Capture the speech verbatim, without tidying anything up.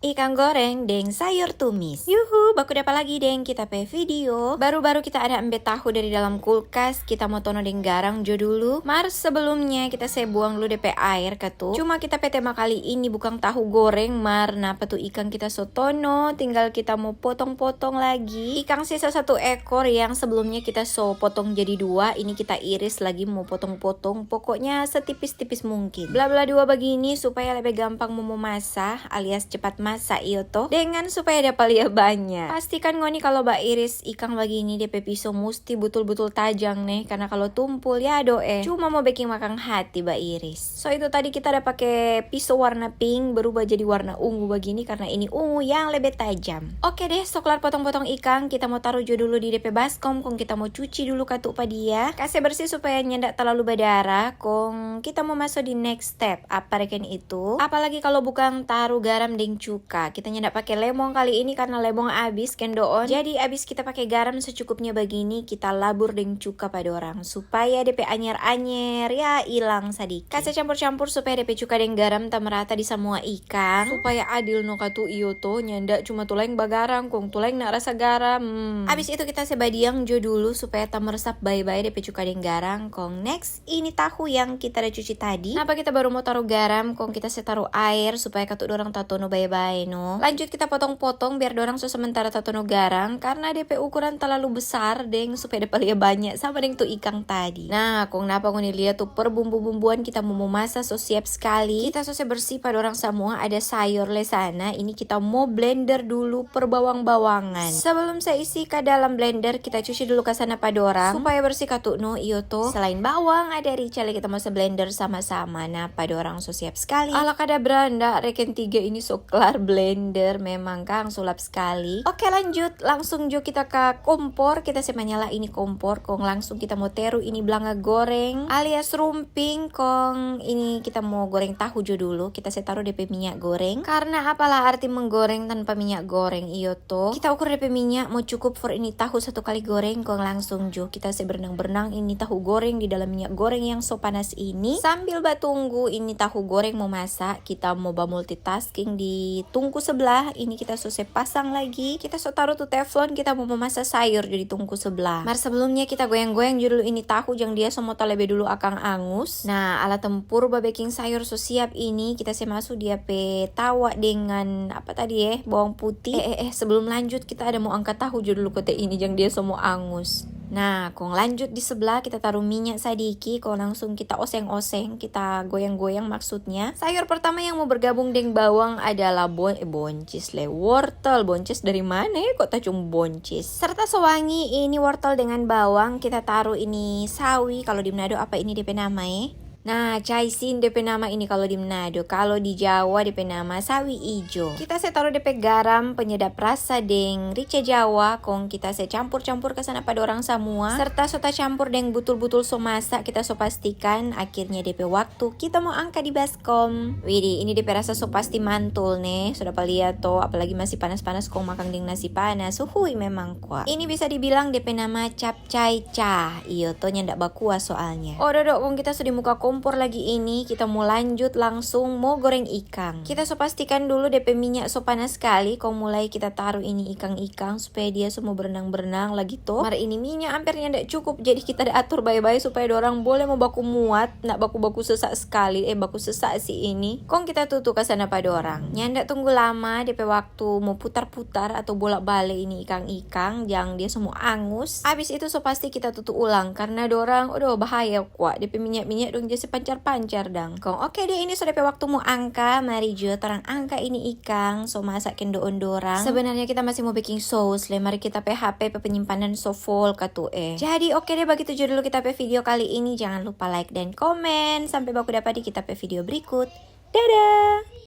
Ikang goreng deng sayur tumis. Yuhu, baku dapa lagi deng kita pe video. Baru-baru kita ada ambe tahu dari dalam kulkas, kita mo tono deng garang jo dulu. Mar sebelumnya kita se buang dulu depe aer katu. Cuma kita pe tema kali ini bukang tahu goreng, mar napa tu ikang kita so tono, tinggal kita mo potong-potong lagi. Ikang sisa satu ekor yang sebelumnya kita so potong jadi dua, ini kita iris lagi mo potong-potong, pokoknya setipis-tipis mungkin. Bla-bla dua bagini supaya lebe gampang mo masa, alias cepat masa, iyo to. Dengan supaya dapa lia banya. Pastikan ngoni kalo bairis ikang bagini, depe piso musti butul-butul tajang ne, karna kalo tumpul, ya do eh, cuma mo beking makang hati bairis. So itu tadi kita ada pake piso warna pink berubah jadi warna ungu bagini karna ini ungu yang lebe tajam. Oke deh, so klar potong-potong ikang, kita mo taru jo dulu di depe baskom, kong kita mo cuci dulu katu pa dia. Kase bersih supaya nyanda talalu badara, kong kita mo maso di next step. Apa reken itu? Apalagi kalo bukang taru garam deng cuka. Kita nyanda pake lemong kali ini karna lemong abis kendoon. Jadi abis kita pake garam secukupnya bagini, kita labur deng cuka pa dorang supaya depe anyer-anyer ya ilang sadiki. Kase campur-campur supaya depe cuka deng garam tamerata di samua ikang. Supaya adil no katu, iyo to, nyanda cuma tu laeng bagarang kong tu laeng na rasa garam. Hmm. Abis itu kita se badiang jo dulu supaya tameresap bae-bae depe cuka deng garang. Kong next, ini tahu yang kita ada cuci tadi. Napa kita baru mo taru garam, kong kita se taru aer supaya katu dorang tatono bae-bae no. Lanjut kita potong-potong biar dorang so sementara tatono garang, karna depe ukuran talalu besar deng supaya dapa lia banya sama deng tu ikang tadi. Nah, kong napa ngoni lia tu per bumbu-bumbuan kita mo momasa so siap skali. Kita so se bersih pa dorang samua, ada sayor le sana. Ini kita mo blender dulu per bawang-bawangan. Sebelum se isi ka dalam blender, kita cuci dulu ka sana pa dorang supaya bersih katu no, iyo to. Selain bawang, ada rica le kita mo se blender sama-sama. Nah, pa dorang so siap skali. Ala kadabra, nda reken tiga ini so klar blender, memang kang sulap skali. Oke, lanjut, langsung jo kita ka kompor. Kita se manyala ini kompor, kong langsung kita mo teru ini blanga goreng alias rumping, kong ini kita mo goreng tahu jo dulu. Kita se taru depe minya goreng. Karna apalah arti menggoreng tanpa minya goreng, iyo to? Kita ukur depe minya mo cukup for ini tahu satu kali goreng, kong langsung jo kita se berenang-berenang ini tahu goreng di dalam minya goreng yang so panas ini. Sambil batunggu ini tahu goreng mo masa, kita mo bamultitasking di tungku sebelah. Ini kita so se pasang lagi. Kita so taru tu teflon, kita mo mamasa sayur jo di tungku sebelah. Mar sebelumnya kita goyang-goyang jo dulu ini tahu, jang dia so mo talebe dulu akang angus. Nah, alat tempur babeking sayur so siap ini, kita se masu dia pe tawa dengan apa tadi eh, bawang putih. Eh, eh, eh, sebelum lanjut kita ada mo angka tahu jo dulu kote ini, jang dia so mo angus. Nah, kong lanjut di sebelah kita taru minya sadiki, kong langsung kita oseng-oseng, kita goyang-goyang maksudnya. Sayur pertama yang mo bergabung deng bawang adalah bon-, eh, boncis le, wortel. Boncis dari mana ya? Kok tacung boncis? Serta so wangi ini wortel dengan bawang, kita taru ini sawi, kalo di Manado apa ini depe nama eh? Nah, caisin depe nama ini kalo di Manado, kalo di Jawa depe nama sawi ijo. Kita se taru depe garam, penyedap rasa deng rica Jawa, kong kita se campur-campur ka sana pa dorang samua, serta so tacampur deng butul-butul so masa, kita so pastikan akhirnya depe waktu kita mo angka di baskom. Widih, ini depe rasa so pasti mantul ne, so dapa lia to, apalagi masi panas-panas kong makang deng nasi panas, uhui memang kwa. Ini bisa dibilang depe nama cap cai ca, iyo to, nyanda bakuah soalnya. Ododo, kong kita so di muka kompor lagi ini, kita mo lanjut langsung mo goreng ikang. Kita so pastikan dulu depe minya so panas skali, kong mulai kita taru ini ikang-ikang supaya dia so mo berenang-berenang lagi to. Mar ini minya amper nyanda cukup, jadi kita ada atur bae-bae supaya dorang bole mo baku muat, nda baku-baku sesak skali, eh, baku sesak sih ini. Kong kita tutu ka sana pa dorang. Nyanda tunggu lama, depe waktu mo putar-putar atau bolak-bale ini ikang-ikang, jang dia so mo angus. Abis itu so pasti kita tutu ulang, karna dorang, aduh, bahaya kwa, depe minya-minya dong jadi pancar-pancar dang. Kong oke deh, ini so depe waktu mo angka, mari jo torang angka ini ikang, so masa kendoon dorang. Sebenarnya kita masih mo beking sous le, mari kita pe H P pe penyimpanan so full katu eh. Jadi oke deh, bagitu jo dulu kita pe video kali ini. Jangan lupa like dan komen. Sampai baku dapa di kita pe video berikut. Dadah!